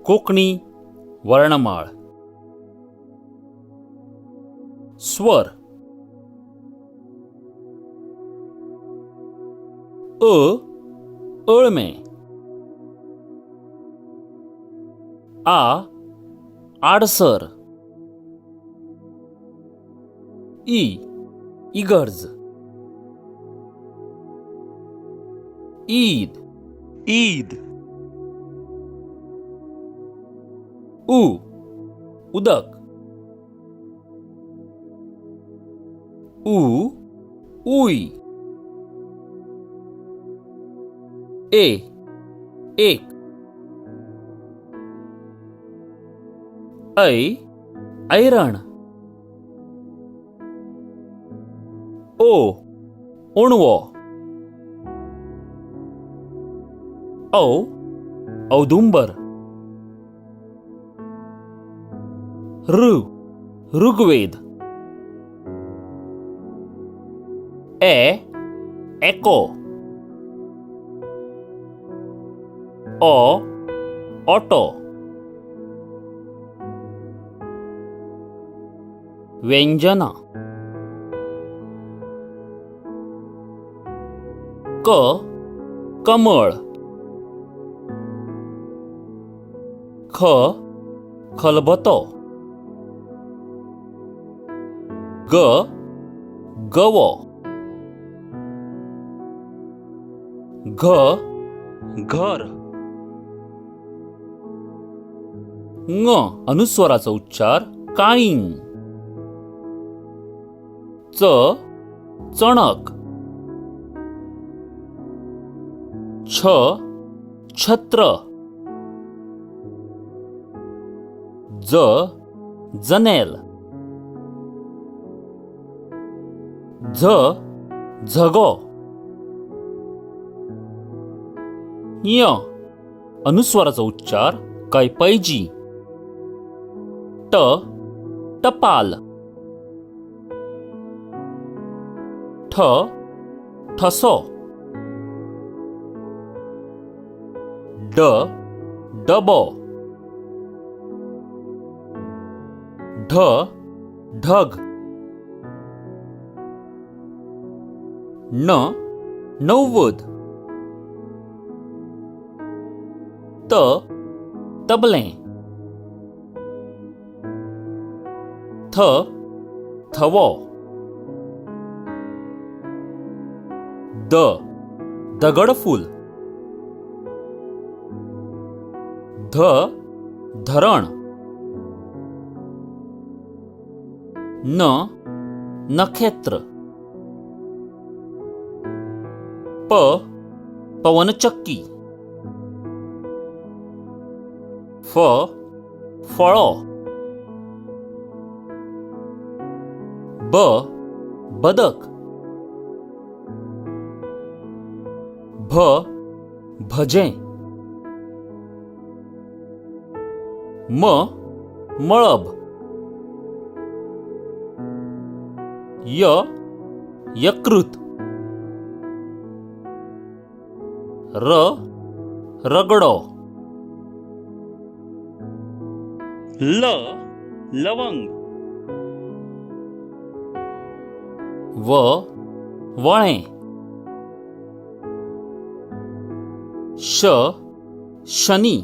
कोंकणी वर्णमाळ. स्वर. अ अळमें, आ आडसर, ई इगर्ज, ईद ईद, उ उदक, ऊ उय, ए एक, ऐ ऐरण, ओ ओणवो, औ औदुंबर, ऋ ऋग्वेद, ए एको, ऑ ऑटो. व्यंजना. क कमळ, ख खलबतो, ग गवो, घ घर, ङ अनुस्वराचो उच्चार काळींग, च चणक, छ छत्र, ज जनेल, झ झगो, य अनुस्वाराचो उच्चार कैपैजी, ट टपाल, ठ ठसो, ड डबो, ढ ढग, न णव्वद, त तबलें, थ थवो, the दगडफूल, ध धरण, न नखेत्र, प पवनचक्की, फ फळो, ब बदक, भ भजें, म मळब, य यकृत, र रगडो, ल लवंग, व वळें, श शनी.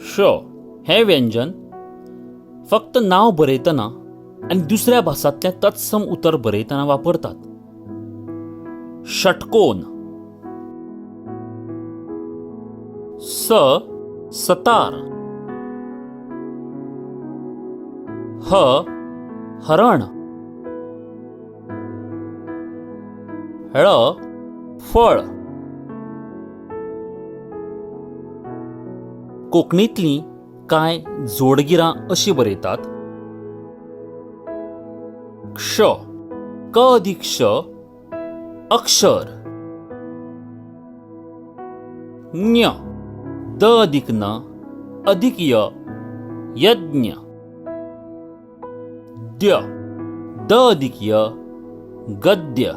श हें व्यंजन फक्त नांव बरयतना आनी दुसऱ्या भासांतलें तत्सम उतर बरयतना वापरतात. षटकोन. स सतार, ह हरण, ळ फळ. कोंकणींतलीं कांय जोडगिरां अशीं बरयतात. क्ष क अदीक श अक्षर, ञ the अदीक न अदीक य यज्ञ, द्य the अदीक य गद्य,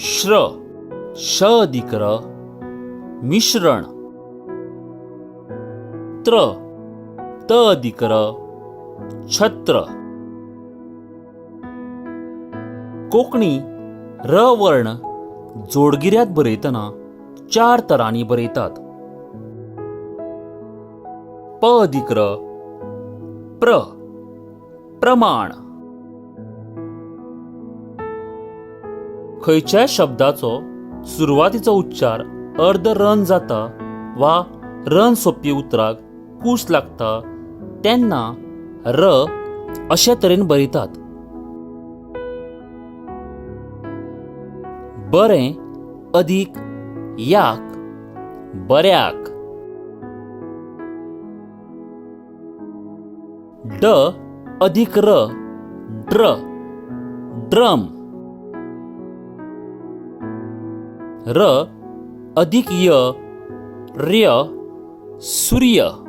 श्र श अदीक र मिश्रण. त्र त अधिक र छत्र. कोंकणी र वर्ण जोडगिऱ्यांत बरयतना चार तरांनी बरयतात. प अधिक र प्र प्रमाण. खंयच्याय शब्दाचो सुरवातीचो उच्चार अर्द रन जाता वा रन सोंपपी उतराक कूस लागता तेन्ना र अशे तरेन बरयतात. बरें अदीक याक बऱ्याक. ड अधिक र ड्र ड्रम. र अधिक य र्य सूर्य.